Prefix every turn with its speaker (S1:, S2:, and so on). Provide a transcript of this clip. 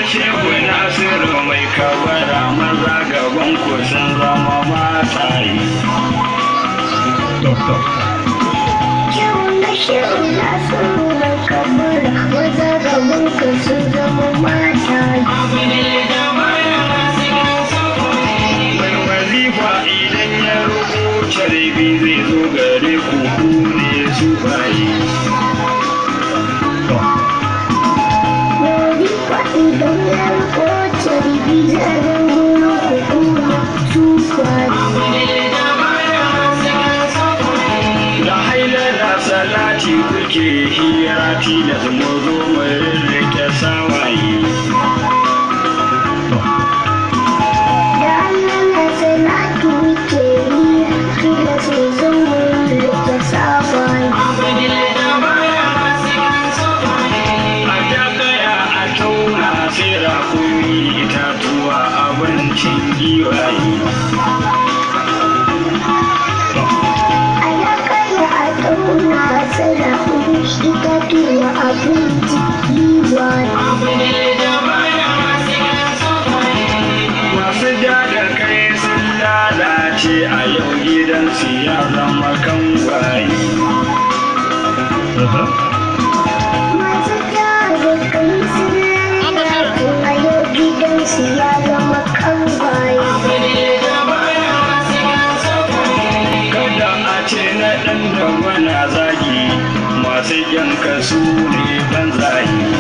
S1: Shehu Nasiru mai kabara, maza gaban ku sun zama mataye.
S2: Kyau na Shehu Nasiru mai kabara, maza gaban ku sun zama mataye.
S1: Mai wazifa idan ya rubuta rabi zai zo gare ku, ku ne su baye.
S2: Wazifa idan ya rubuta rabi zai zo gurin ku, ku ne sufaye.
S1: Da hailala salati kuke hira, tilas mu zo mu rirrike sawaye.
S2: Da Allah na salatu muke yi, kila su zo mu rike safaye.
S1: A dakaya a tauna sai rakumi, itatuwa abincin giwaye.
S2: Alakaya a tauna tsira itatuwa abinci giwaye.
S1: Masu ja da kai sun lalace, a yau gidansu ya zama kangwaye.
S2: Masu ja da kai sun lalace, a yau gidansu ya zama kangwaye.
S1: Kada a ce na ɗan da mana zagi, masu yanka su ne banzaye.